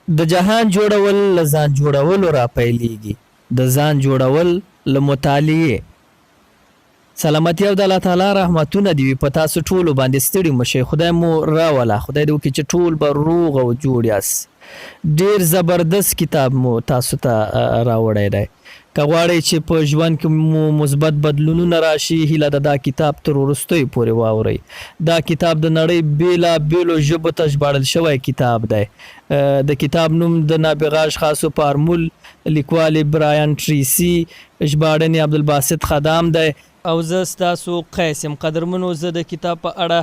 د جهان جوړول له ځان جوړولو را پیلیږي، د ځان جوړول له مطالعې. سلامتي او د الله تعالی رحمتونه دې وي په تاسو ټولو باندې. ستړي مه شئ، خدای مو راوله، خدای دې وکړي چې ټول به روغ او جوړ یاست. ډیر زبردست کتاب مو تاسو ته راوړی دی. که غواړئ چې په ژوند کې مو مثبت بدلونونه راشي، هیله ده دا کتاب تر وروستیو پورې واورئ. دا کتاب د نړۍ بېلا بېلو ژبو ته ژباړل شوی کتاب دی. د کتاب نوم د نابغه اشخاصو فارمول، لیکوال یې برایان ټریسي، ژباړن یې عبدالباسط خدام دی. او زه ستاسو قیس یم. قدرمنو زه د کتاب په اړه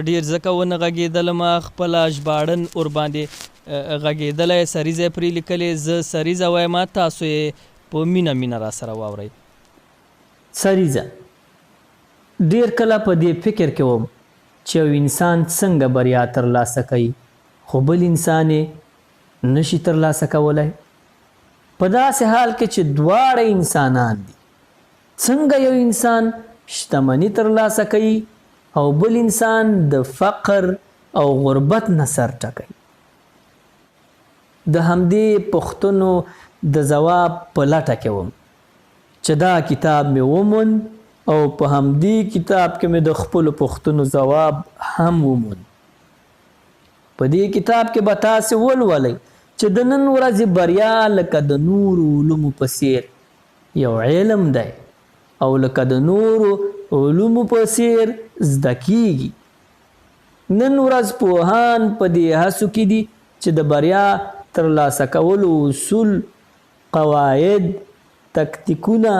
ډېر ځکه ونه غږېدلم، خپله ژباړن ورباندې غږېدلی، سریزه یې پرې لیکلې، زه سریزه وایم، تاسو یې په مینه مینه راسره واورئ. سریزه، ډېر کله په دې فکر کې وم چې یو انسان څنګه بریا ترلاسه کوي، خو بل انسان یې نه شي ترلاسه کولای؟ په داسې حال کې چې دواړه انسانان دي. څنګه یو انسان شتمني ترلاسه کوي او بل انسان د فقر او غربت نه سر ټکوي؟ د همدې پوښتنو د ځواب په لټه کې وم چې دا کتاب مې وموند او په همدې کتاب کې مې د خپلو پوښتنو ځواب هم وموند. په دې کتاب کې به تاسې ولولئ چې د نن ورځې بریا لکه د نورو علومو په څېر یو علم دی او لکه د نورو علومو په څېر زده کېږي. نن ورځ پوهان په دې هڅو کې دي چې د بریا ترلاسه کولو اصول، قواعد، تکتیکونه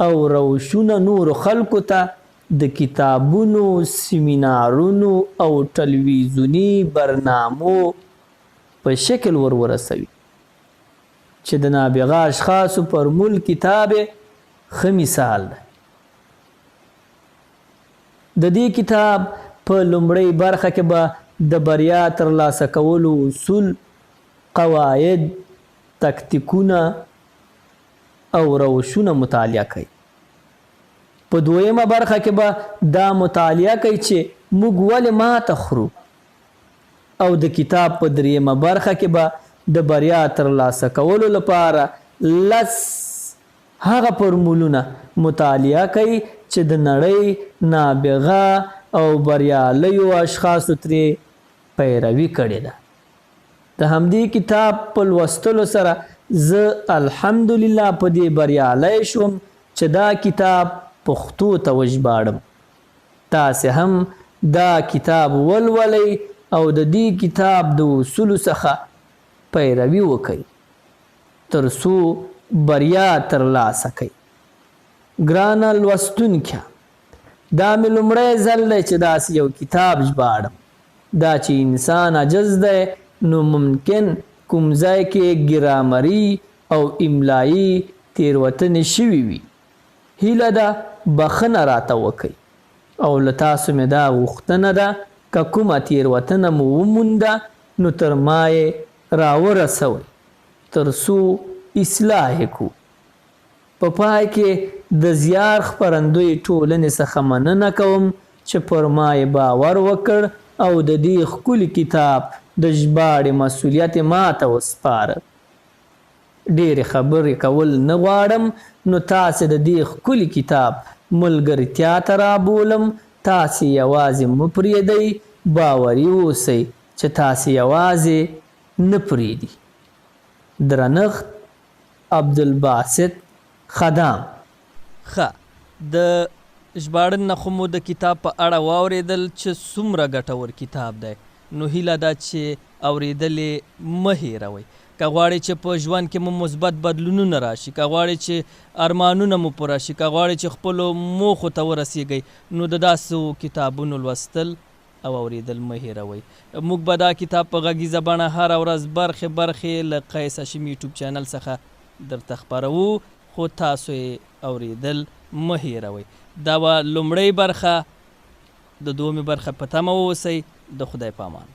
او روشونه نورو خلکو ته د کتابونو، سیمینارونو او ټلویزیوني برنامو په شکل ور ورسوي چې د نابغه اشخاصو فرمول کتاب یې ښه مثال دی. د دې کتاب په لومړۍ برخه کې به د بریا ترلاسه کولو اصول، قواعد، تکتیکونه او روشونه مطالعه کړئ. په دویمه برخه کې به دا مطالعه کړئ چې موږ ولې ماته خورو او د کتاب په دریمه برخه کې به د بریا ترلاسه کولو لپاره لس هغه فرمولونه مطالعه کړئ چې د نړۍ نابغه او بریالیو اشخاصو ترې پیروي کړې ده. د همدې کتاب په لوستلو سره زه الحمدلله په دې بریالی شوم چې دا کتاب پښتو ته وژباړم. تاسې هم دا کتاب ولولئ او د دې کتاب د اصولو څخه پیروي وکړئ. تر څو بریا تر لاسه کړئ. ګرانه لوستونکیه! دا مې لومړی ځل دی چې داسې یو کتاب ژباړم. دا چې انسان عاجز دی نو ممکن کوم ځای کې ګرامري او املایي تېروتنې شوي وي. هیله ده بخښنه راته وکړئ او له تاسو مې دا غوښتنه ده که کومه تېروتنه مو ومونده نو تر ما یې راورسوئ تر څو اصلاح یې کړو. په پای کې د زیار خپرندوی ټولنې څخه مننه کوم چې پر ما یې باور وکړ او د دې ښکلي کتاب د ژباړې مسؤلیت یې ماته وسپاره. ډېرې خبرې کول نه غواړم نو تاسې د دې ښکلي کتاب ملګرتیا ته رابولم، تاسې یوازې مه پرېږدئ، باوري اوسئ چې تاسې یوازې نه پرېږدي. درنښت، عبدالباسط خدام. ښه د ژباړن نه خو مو د کتاب په اړه واورېدل چې څومره ګټور کتاب دی نو هیله ده چې اورېدل یې مه هېروئ. که غواړئ چې په ژوند کې مو مثبت بدلونونه راشي، که غواړئ چې ارمانونه مو پوره شي، که غواړئ چې خپلو موخو ته ورسېږئ نو د داسو کتابونو لوستل او اورېدل مه هېروئ. موږ به دا کتاب په غږیزه بڼه هره ورځ برخې برخې له قیس هاشمي یوټیوب چینل څخه درته خپروو، خو تاسو یې اورېدل مه هېروئ. دا وه لومړۍ برخه، د دومې برخې په تمه واوسئ. د خدای په امان.